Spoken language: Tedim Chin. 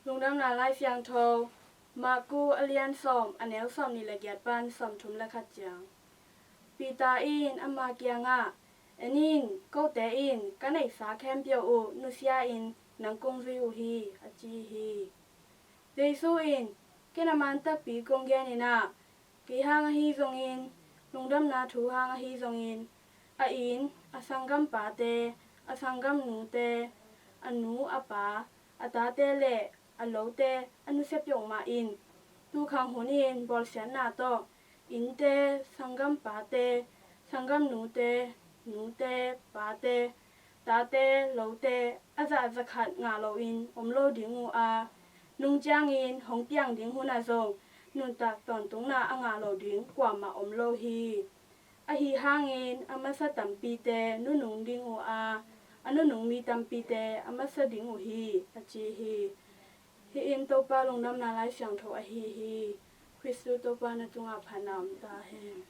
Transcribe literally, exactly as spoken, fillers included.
Lungdamna Lai Siangtho, Marku a lian sawm, a neu sawmnih le giat pan sawmthum le khat ciang. Peter in ama kiangah, "En in, kote in ka neihsa khempeuh uh nusia-in nang kong zui uh hi," a ci hi. Jesu in, "Ken a man takpi kong gen in ah, kei hang ahi zongin, lungdamna thu hang ahi zongin, a inn, a sanggampate, a sanggamnute, a nu a pa, a tate le a lote a nusia peuhmah in, tukhang hun in bawlsiatna tawh innte, sanggampate, sanggamnute, nute, pate, tate, lote a zah zakhat ngah loin om lo ding uh a, nung ciangin hong piang ding hunah zong nuntak tawntungna a ngah lo ding kuamah om lo hi. Ahi hangin a masa tampite nunung ding uh a, a nunung mi tampite a masa ding uh hi," a ci hi. Hih in Topa Lungdamna Lai Siangtho ahi hi. Khristu Topa na tungah phatna om ta hen.